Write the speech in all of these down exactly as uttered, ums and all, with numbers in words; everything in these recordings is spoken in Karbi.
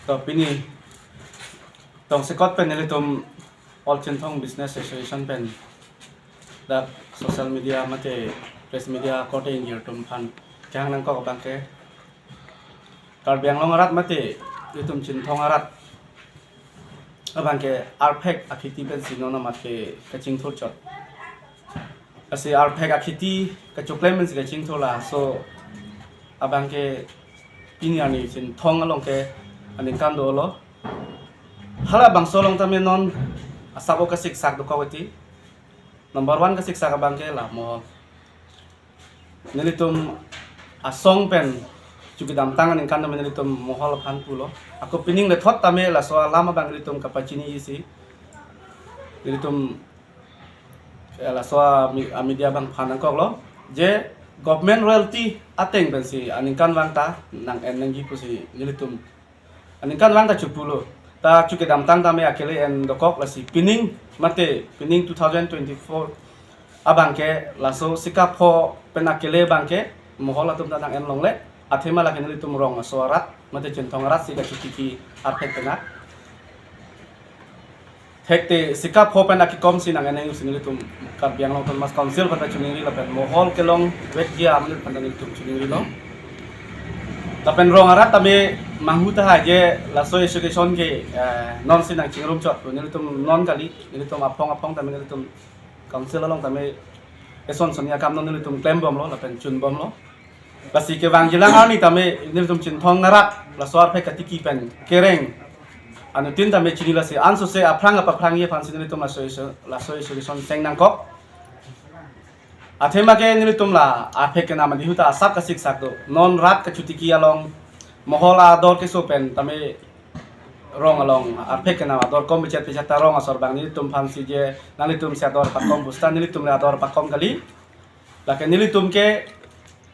To pini tongsekot pen nelitum All Chinthong Business Association pen dak social media mate press media korte ingjir atum aphan kehang nangkok abangke Karbi Anglong arat mate itum Chinthong arat abangke arphek akhiti pensi non amat ke kachingthur chot. Lasi arphek akhiti kachoklem pensi kachingthur laso abangke pini arni Chinthong along ke aningkan dolo. Halabangso along tame non asap o kasiksak dokok iti. Number one kasiksak abangke la mohol. Nelitum asong pen chukidamtang aningkan tame nelitum mohol aphan pulo. Ako pining lethot tame laso alam abang nelitum kapachini isi. Nelitum, eh, laso a mi-, a media abang aphan nangkoklo. Je government royalty ateng pensi aningkanvang ta nang-en nangji pusi nelitum aningkanvang ta chepulo. Ta chukidamtang tame akele en dokok lasi pining mate pining two thousand twenty-four abangke laso sikap pho pen akele abangke mohol atum ta nang-en longle. Athema lake nelitum rong aso arat mate Chinthong arat si kachotiki arphek penang. Thekte sikap pho pen akikom si nang-en nangji si nelitum Karbi Anglong Autonomous Council aphan ta chiningri lapen mohol kelong vekji amonit aphan ta nelitum chiningrilo. Lapen rong arat tame manghu tahai je laso association ke, eh, non si nangchingrum chot pu nelitum non kali, nelitum aphong aphong tame nelitum council along tame eson sonni akam non nelitum klembomlo lapen chunbomlo. Lasi kevangjilang arni tame nelitum Chinthong arat laso arphek katiki pen kereng anuttin tame chini lasi ansose aphrang apaphrangji aphansi nelitum laso iso-, laso association seng nangkok. Athema ke nelitum la arphek kenam adi ahut ta asap kasiksak do. Non rat kachotiki along mohol ador keso pen tame rong along arphek kenam ador kom pechet pechet ta rong asor abang nelitum aphansi je nanglitum si ador pakom pusta nelitum le ador pakom kali. Lake nelitum ke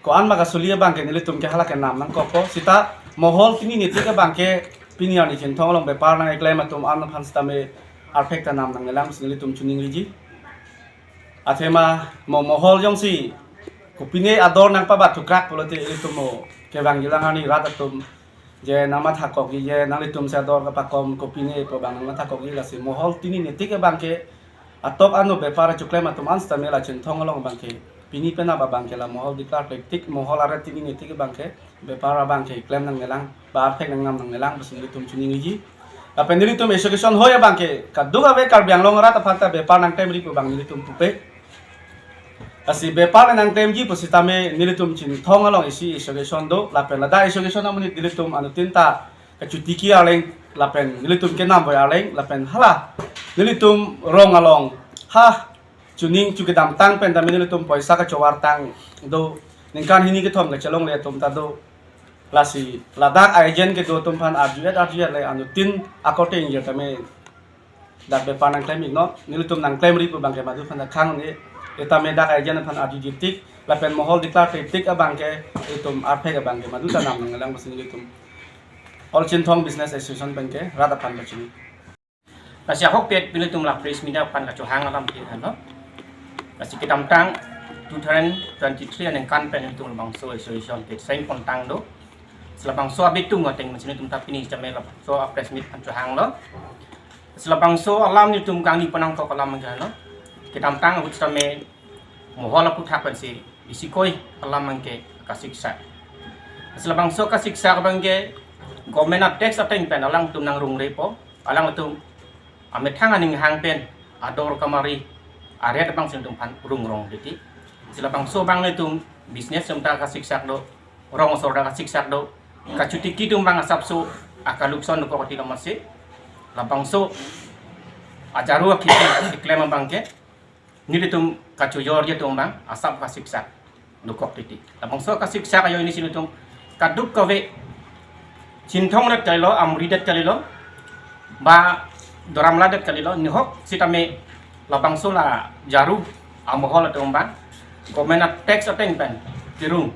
ko-an ma kasuli abangke nelitum ke hala kenam nangkokpo. Sita mohol tini netik abangke pini arni Chinthong along bepar nang-eklem atum an aphan sitame arphek ta nam nangnelang si nelitum chiningriji. Athema mo mohol jongsi kopine ador nangpabat thukrak pulote ilitum mo kevangjilang arni rat atum je nangmathakok ji je nanglitum si ador kapakom kopine pu abang nangmathakok ji lasi mohol tini netik abangke atok ano bepar choklem atum an sitame la Chinthong along abangke pini penap abangke la mohol declare pektik mohol aret tini netik abangke bepar abangke klem nangnelang ba arphek nangnam nangnelang pusi nelitum chiningriji. Lapen nelitum association hoi abangke kadokave Karbi Anglong arat aphan ta bepar nangklemri pu abang nelitum pupe. Lasi bepar nangklemji pusitame nelitum Chinthong along isi association do lapen ladak association amonit nelitum anuttin ta kachotiki arleng lapen nelitum kenam voi arleng lapen hala nelitum rong along ha chuning chukidamtang pen tame nelitum poisa kachovartang do ningkan hini kethom kachelongle atum ta do. Lasi ladak agent kedo atum aphan arju-et arju-et le anuttin akorte ingjir tame dak bepar nangklem iknon nelitum nangklemri pu abangke madu aphan khang ne etame dak agent aphan arjuji tik lapen mohol declare pektik abangke itum arphek abangke madu ta nam nanglang pusi nelitum All Chinthong Business Association penke rat aphan pachini. Lasi ahokpet pini itum la press media aphan kachohang alam ke hano. Lasi kedamtang two thousand twenty-three aningkan pen itum labangso association ke seng pontang do. Lasi labangso abitung ateng masi itum ta pini sitame labangso a press meet aphan chohanglo. Lasi labangso alam nelitum kangni penang kok alam ke hano. Kedamtang ahut sitame mohol aphuthak pensi isi koi alam abangke kasiksak. Lasi labangso kasiksak abangke government a tax ateng pen alangtum nangrungrepo, alangtum amethang aning hang pen ador kamari aret abang si itum aphan rungrong titi. Lasi labangso abang nelitum business atum ta kasiksak do, rong asor ta kasiksak do, kachotiki atum abang asapso akalukson dokok ti lo masi. Labangso ajaru akhiti keklem abangke nelitum kachojorji atum abang asap kasiksak dokok titi. Labangso kasiksak ajoine si nelitum kadokave Chinthong det kalilo, Amri det kalilo, ba Doramla det kalilo, nihok sitame labangso la jaru amohol atum abang government a tax ateng pen kerung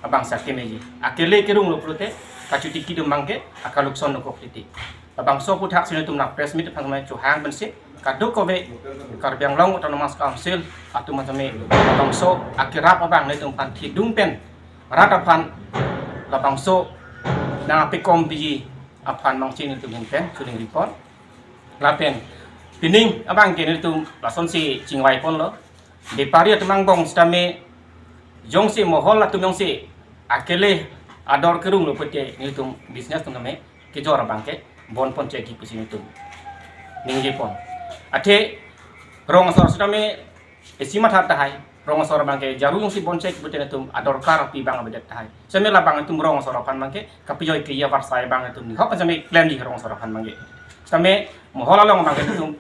abang sa kemeji. Akele kerunglo pulote kachotiki atum abangke akalukson dokok titi. Labangso aphuthak si nelitum la press meet aphan chohang pensi kadokave Karbi Anglong Autonomous Council atum tame labangso akerap abang nelitum aphan thidung pen rat aphan labangso nangpekom piji aphan mangchin nelitum ahin pen choningri pon. Lapen pining abang ke nelitum lasonsi chingvai ponlo. Bepari atum angbong sitame jongsi mohol atum jongsi akele ador kerung lo pute nelitum business atum tame kejor abang ke bon pon cheki pusi nelitum ningje pon. Athe rong asor sitame isi matha tahai, rong asor abang ke jaru jongsi bon chek pute nelitum adorkar api abang avedet tahai. Sitame labang nelitum rong asor aphan abang ke kapejoi ke ya varsai abang nelitum ni hok sitame klemji rong asor aphan abang ke. Sitame mohol along abang ke nelitum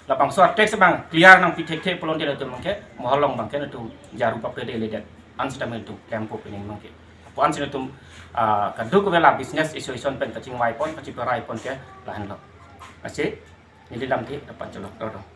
labangso a-tax abang clear nangpi thekthe pulote nelitum abang ke mohol along abang ke nelitum jaru papede ledet. An sitame nelitum klempo pining abang ke. Apo ansi nelitum, ah, kadokave la business association pen kachingvai pon, kachiperai pon ke lahenlo. Asi, neli lamthe dapat chelok dodong.